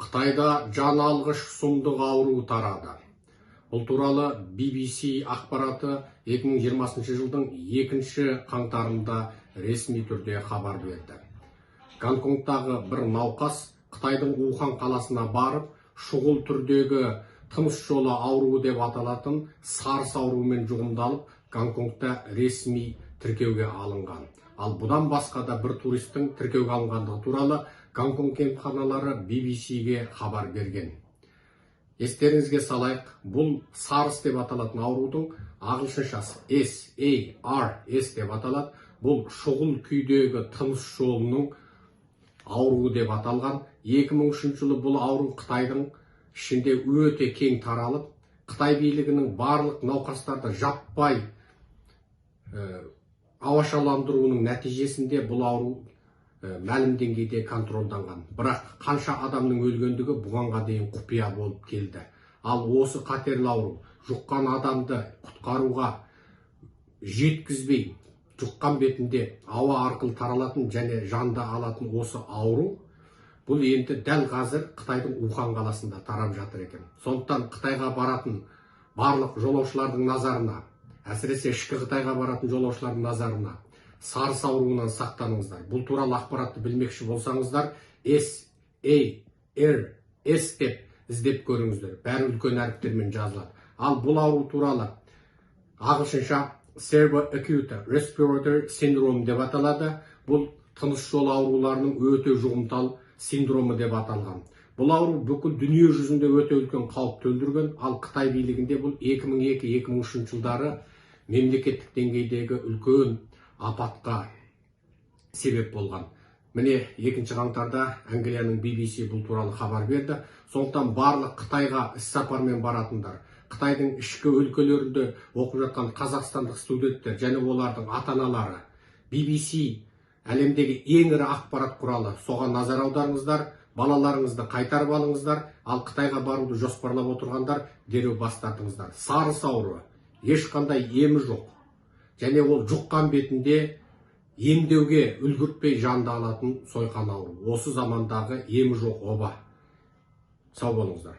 Қытайда жан алғыш сұмдық ауру тарады. Бұл туралы BBC ақпараты 2020 жылдың 2 қаңтарында ресми түрде хабар берді. Гонконгтағы бір науқас Қытайдың Ухан қаласына барып, шұғыл түрдегі тыныс жолы ауруы деп аталатын SARS ауруымен жұғымдалып, Гонконгта ресми тіркеуге алынған. Ал бұдан басқа да бір туристің тіркеуге алынғандығы туралы Гонконг емханалары BBC-ге хабар берген. Естеріңізге салайық, бұл SARS деп аталатын аурудың ағылшыншасы S, A, R, S деп аталады. Бұл шұғыл күйдегі тыныс жолының ауруы деп аталған. 2003 жылы бұл ауру Қытайдың ішінде өте кең таралып, Қытай билігінің барлық науқастарды жаппай ауашаландыруының нәтижесінде бұл ауру мәлім деңгейде контролданған. Бірақ қанша адамның өлгендігі бұғанға дейін құпия болып келді. Ал осы қатерлі ауру жұққан адамды құтқаруға жеткізбей, жұққан бетінде ауа арқылы таралатын және жанды алатын осы ауру бұл енді дәл қазір Қытайдың Ухан қаласында тарап жатыр екен. Сондықтан Қытайға баратын барлық жолаушылардың назарына, әсіресе ішкі Қытайға баратын жолаушылардың назарына, SARS ауруынан сақтаныңыздар. Бұл туралы ақпаратты білмекші болсаңыздар, S, A, R, S деп іздеп көріңіздер. Бәрі үлкен әріптермен жазылады. Ал бұл ауру туралы ағылшынша Severe Acute Respiratory Syndrome деп аталады. Бұл тыныс жолы ауруларының өте жұғымтал синдромы деп аталған. Бұл ауру бүкіл дүние жүзінде өте үлкен қауіп төндірген, ал Қытай билігінде бұл 2002-2003 жылдары мемлекеттік деңгейдегі үлкен апатқа себеп болған. Міне, 2 қаңтарда Англияның BBC бұл туралы хабар берді. Сондықтан барлық Қытайға іссапармен баратындар, Қытайдың ішкі өлкелерінде оқып жатқан қазақстандық студенттер және олардың ата-аналары, BBC әлемдегі ең ірі ақпарат құралы, соған назар аударыңыздар, балаларыңызды қайтарып алыңыздар, ал Қытайға баруды жоспарлап отырғандар дереу бас тартыңыздар. SARS ауруы ешқандай емі жоқ және ол жұққан бетінде емдеуге үлгіртпей жанды алатын сойқан ауру. Осы замандағы емі жоқ оба. Сау болыңыздар.